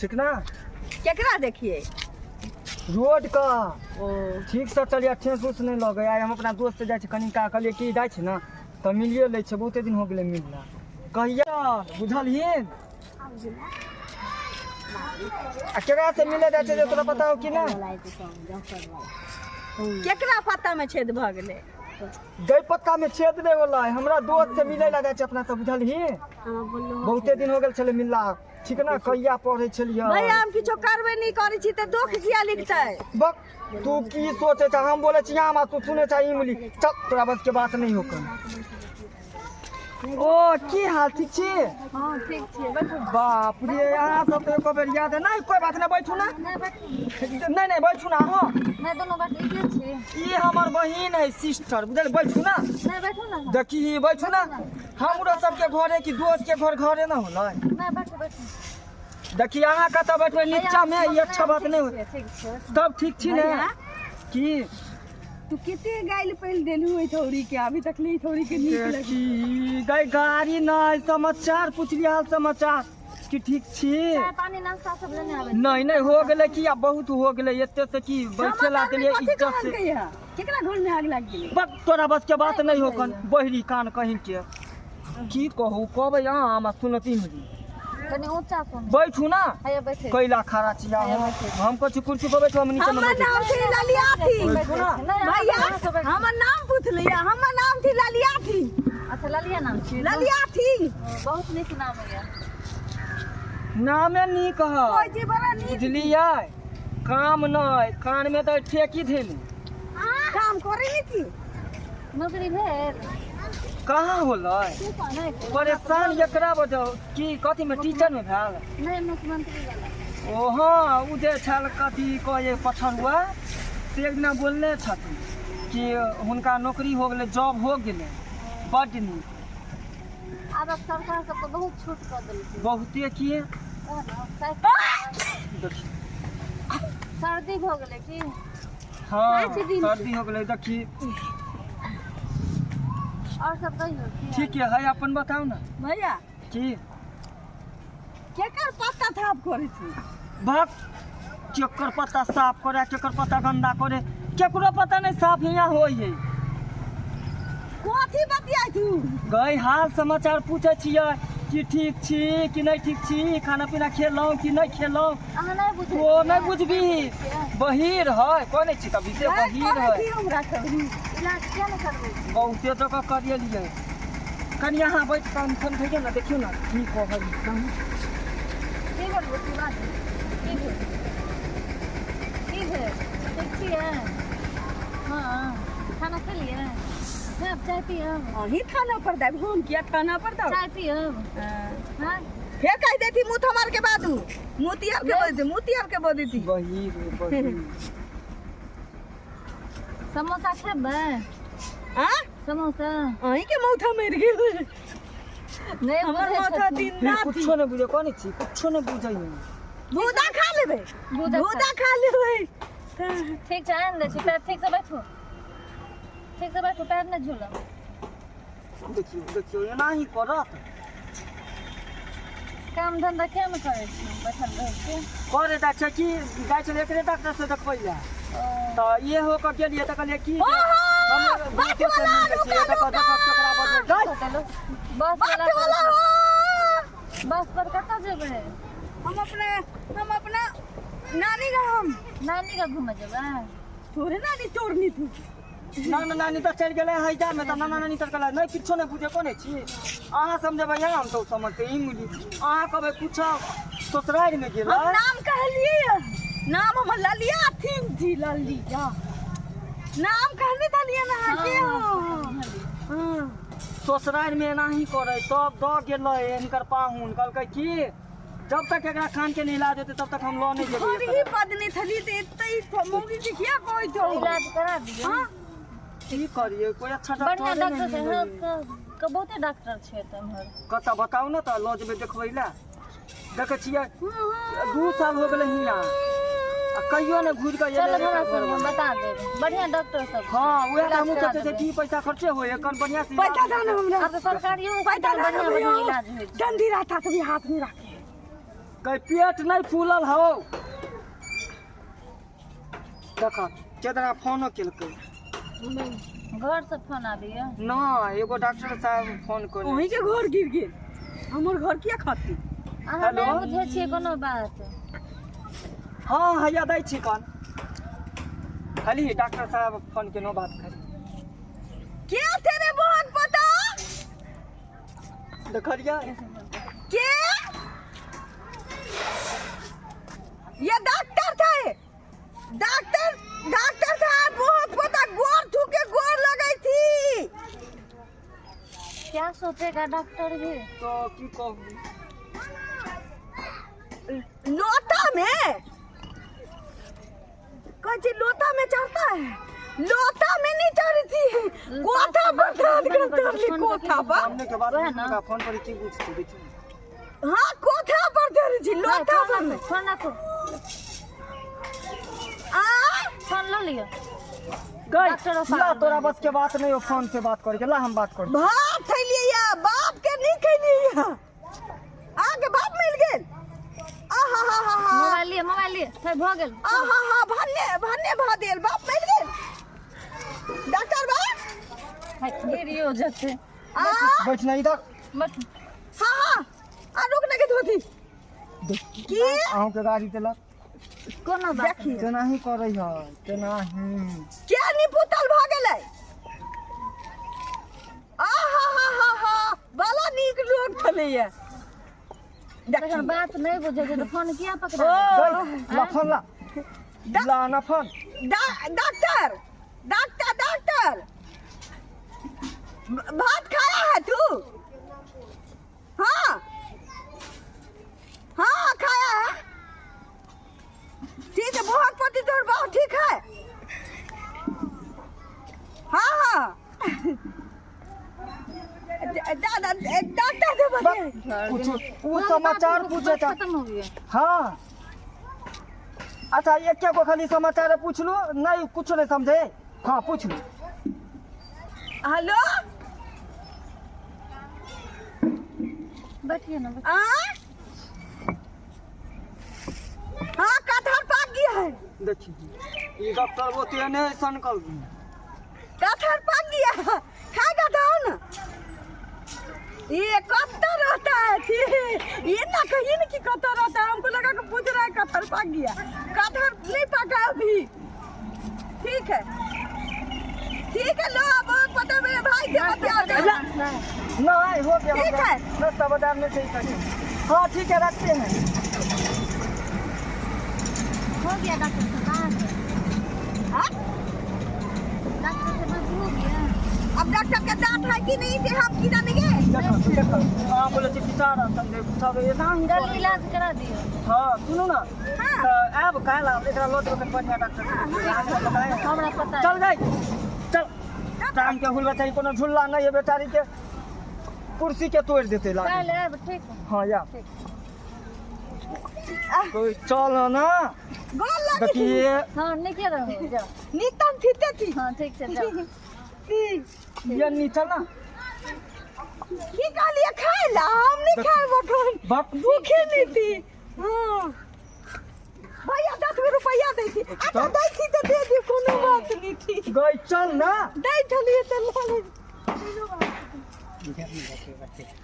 ठीक ना? केकरा देखिए? रोड का। ओ ठीक से चलिए, ठेस उस नहि लगै। आइ हम अपना दोस्त से जाइ छी, कनि का कहलियै कि जाइ छी ने तऽ मिलिए लै छै, बहुते दिन हो गेलै मिलला। कहिया बुझलहिन? आ केकरा से मिले जाइ छै जे तोरा पता हो कि नहि? केकरा पत्ता में छेद भऽ गेलै? गई पत्ता में छेद नहि होलै, हमरा दोस्त से मिले ला जाइ छै अपना सब, बुझलही? बहुते दिन हो गेल छलै मिलला, ठीक ना? कहिया पढ़ै छलियै? भैया, हम किछो करबे नहि करै छी तऽ दोख किया लिखतै? बक, तू की सोचे छ? हम बोले छी आम आ तू सुने छ इमली। चल, तोरा बस के बात नहीं होकर। ओ की हाल, ठीक छी? हाँ, ठीक छियै, बैठू। बाप रे, अहाँ सब तऽ एको बेर याद नहीं। कोई बात नहीं, बैठू ना। नहि, बैठू। नहीं नहीं, बैठू ना अहाँ। नहि, दुनू बैठ एके छी। ई हमर बहिन है, सिस्टर, बुझल? बैठू ना। नहि, बैठू ना। देखी, बैठू ना। हमरो सबके घरे की दोस्त के घर घरे ना होलै। नहि, बैठू बैठू। देखी, अहाँ कतऽ बैठबै नीचा में, ई अच्छा बात नहीं हो। ठीक छै। तब ठीक छी ने? भैया। की? तू कते गाइल पहल देलू ओहि थौरी के, अभी तक ले थौरी के नीक लगे। देखी गई गाड़ी नहीं, समाचार पूछली, हाल समाचार कि ठीक छी? चाय पानी नाश्ता सब लेने आबै? नहीं नहीं, हो गेलै कि आब बहुत हो गेलै, एते से की बैठे ला देलियै कथी इज्जत से। कहलकै है? केकरा घर में आग लागि गेलै? बक, तोरा बस के बात नहीं हो कन, बहरी कान कहीं के। की कहू, कहबै आम आ सुनती मिली। कनि ऊँचा सुन। बैठू ना। हैया बैठे। कैला खड़ा छी अहाँ? हम कहै छी कुर्सी पर बैठू, हम नीचे में हमर बैठू। नाम थी ललिया थी। बैठू ना। नहि, भैया, अहाँ सब बैठू। हमर नाम पूछलियै, हमर नाम थी ललिया थी। अच्छा, ललिया नाम छी? ललिया थी। बहुत नीक नाम यऽ। नामे नीक है। कोइ चीज बड़ा नीक। बुझलियै? काम नहि, कान में तऽ ठेकी धेली। काम करे नहीं थी। नौकरी भेल? कहाँ होलै? नहि भेल। परेशान एकरा वजह की कथी में, टीचर में भेल? नहि, मुख्यमंत्री वाला। ओ हाँ, उ जे छल कथी कहे पछरुआ से, एक दिना बोलने छथिन कि हुनका नौकरी हो गेलै, जॉब हो गेलै, बड्ड नीक। आब सरकार सबके बहुत छूट कऽ देलकै। बहुते की। ओह ने, देखी। सर्दी भऽ गेलै की? हाँ, पाँच दिन। सर्दी हो गेलै, देखी। और सब कहियौ की हाल? ठीक है, अपन बताउ ने। भैया। की? केकर पत्ता थाप करे थी? भक, केकर पत्ता साफ करे, केकर पत्ता गंदा करे, केकरो पता नहीं साफ हियाँ होइ है। कथी बतियाइ तू? गई, हाल समाचार पूछै छियै कि ठीक छी कि नहीं ठीक छी, खाना पीना खेलहुँ कि नहीं खेलहुँ। अहाँ नहि बुझै। तो नहीं बुझबी, बहिर है, कोने छी तभी से बहिर है। की हमरा करू? इलाज किया नहि करबै छी? बहुते जगह करियलियै। कनि अहाँ बैठ कऽ समझैयौ ने, देखियौ ने की कहै। की भेल बुच्ची, बाजू, की भेल, की भेल? ठीक छियै? हाँ, खाना खेलियै? खायब? चाय पियब? अहीं थाना पर देब, हम किया थाना पर देब? चाय पियब? हाँ। फेर कह देती मुँह थमार के बाद, मुँह तियार के बोल, मुँह तियार के बोल देती। बहिर है, बहिर। समोसा खेबै? हाँ। समोसा। अहीं के मुँह थमर गेल। नहि हमर बुझै माथा छथिन। दिन रात कुछो नहि बुझै, कोने छी, कुछो नहि बुझै। भूदा खा लेबै। भूदा। भूदा खा लेबै। ठीक छै, आनि दै छी। पैर ठीक से बैठू, ठीक से बैठू, पैर नहि झूलब। देखियौ देखियौ, एनाही करत। काम धंधा किया नहि करै छी, बैठल रहै छी? करे जाइ छै कि जाइ छलै एकरे डॉक्टर से देखबै लए, तऽ ये हो कऽ गेलियै तऽ कहलियै कि ओहो, हम बस बहुते से वाला, मिल गेल छियै, रुका, देखऽ देखऽ केकरा बजबै गै। चलू बस वाला। बस वाला हो। बस पर कतऽ जेबै? हम अपना नानी गाम। नानी गाँव घूमे जेबै? तोरे नानी तोड़नी तू। नाना नानी तऽ चलि गेलै हैजामे, तऽ नाना नानी तऽ कहलै नहि, किछो नहि बुझै। कोने छी अहाँ समझबै, हम तऽ समझतै इमली। अहाँ कहबै कुछो, ससुरारिमे गेलै। हम नाम कहलिए, नाम हमर ललिया थीन थी, ललिया नाम कहने थलिए ना के हो। हाँ। ससुरारिमे एनाही करै, तब दऽ गेलै हिनकर पाहुन, कहलकै कि जब तक एकरा कान के नहीं इलाज हेतै तब तक हम लऽ नहि जेबै। घर ही पदनी थली ते एते मौगी के किया कहै छौ? इलाज करा दियौ। हाँ। की करियै, कोइ अच्छा बढ़िआँ डॉक्टरे डॉक्टर नहि छै। हँ। मिलैए। बहुते डॉक्टर छै तऽ एम्हर। कतऽ बताउ ने, तऽ लऽ जेबै देखबै लए। देखै छियै, 2 साल हो गेलै हियाँ आ कहियो नहि घुरि कऽ चल एलै हमरा एकर संगे, घरवला। बता देब, बढ़िआँ डॉक्टर सब छै। हाँ, उएह तऽ इलाज हमहूँ करा सोचै छियै देबै। की पैसा खर्चे होय, एखन बढ़िआँ से पैसा इलाज दान हमरा। आब तऽ सरकारियो पैसा हॉस्पिटल दान बढ़िआँ बढ़िआँ इलाज होइ छै। डंडी रहता तो भी हाथ में रखे। गई पेट नहीं फूलल हौ। देख केतना फोनो केलकै। घर से फोन आबैया? ना, एगो डॉक्टर साहब फोन कर। वहीं के घर गिर गेल, हमर घर किया खाती? अहाँ हेलो? नहि बुझै छियै कोनो बात। हाँ, हैया दै छी कन। खाली डॉक्टर साहब फोन केनो, बात करी। के तेरे बहुत पता? देखलियै? के ये डॉक्टर थे, डॉक्टर, डॉक्टर साहब, बहुत पता गोर थूके गोर लगई थी। क्या सोचेगा डॉक्टर भी? तो की कहू? लोटा में कहे छी, लोटा में चढ़ता है? लोटा में नहीं चढ़ती है, कोठा पर चढ़ कर चढ़ली, कोठा पर। सामने के बात। वएह ना। हुनका फोन पर की बुझतै, देखियौ। हाँ, कोठा पर चढ़ी छी, लोटा पर नहीं। फोन राखू। आ फोन लऽ लिअ। गई डॉक्टर ला, पागल तोरा बन बस के बात नहीं हो फोन से बात करके। ला, हम बात कर। भात खैलिए या बाप के नहीं खैलिए या आगे बाप मिल गेल। आहा हा हा हा। मोबाइल लिअ, मोबाइल लिअ, फेर भऽ गेल। आहा हा, भन्ने भन्ने भऽ देल, बाप मिल गेल डॉक्टर बाप। है, गिरियो जेतै। आ बैठ ना इधर। बैठू। हाँ हाँ, आ रुक ना के धोती की। अहूँ के गाड़ी देलक। कोनो बात देखी। तेनाही करै है, तेनाही। क्या निपुतल भऽ गेलै? आहा हा हा हा, बड़ा नीक लोग छलैया। तखन बात नहि बुझै छै तऽ फोन किया पकड़ा? ओ गई, ला फोन, ला ला ना phone. डॉक्टर, डॉक्टर, डॉक्टर, भात खाया है तू? हाँ हाँ, खाया है। ठीक है, बहुत पति तोर बहुत ठीक है। हाँ हाँ, दादा, डॉक्टर से बोलिए। कुछ वो समाचार पूछे था। खत्म हो गया। हाँ, अच्छा, एक गो खाली समाचार पूछ लो। नहीं, कुछ नहीं समझे। हाँ, पूछ लो। हेलो। बैठिए ना, बैठिए। आ हाँ, कटहर पाक गया है। देखिए, ये डॉक्टर वो तेने सनकल। कटहर पाक गया है, खाएगा तो आओ ना। ये कब रहता है थी ये ना कहिए ना कि कब रहता है। हमको लगा कि पूछ रहा है कटहर पाक गया। कटहर नहीं पका अभी। ठीक है, ठीक है, लो अब पता मेरे भाई से बतिया दे। नहीं, हो गया, हो ठीक गया। है। नाश्ता बाजार में सही करिए। हाँ, ठीक है, रखते हैं। हो गया डॉक्टर से बात? हाँ? डॉक्टर से बात हो गया? अब डॉक्टर के दांत है कि नहीं से हम की जानेंगे? देखो देखो, हाँ, बोले छी विचार समझे सब एना ही। कल इलाज करा दियौ। हाँ, सुनू ना। हाँ। तऽ आयब काल्हि, आब एकरा लऽ जेबै बढ़िआँ डॉक्टर से। अहाँके पता है? हमरा पता चल गई, चल। टांग के हुल बेचारी, कोनो झुल्ला नहीं है बेचारी के, कुर्सी के तोड़ देते लागे। काल्हि आयब, ठीक? हाँ, या। ठीक। कोई चल ना। गोल लगी। देखिए। हाँ, नीके रहू, जाओ। नीतम थीते थी। हाँ, ठीक छै, जाओ। ये नीचा ना। की कहलिए खाय ला? हम नहीं खाए मखन। बाप। भूखे नहीं थी। हाँ भैया, 10 गो रुपया दै थी। अच्छा, दै थी तो दे दी, कोनो बात नहीं थी। गई, चल ना। दै छलिए तऽ लऽ ले।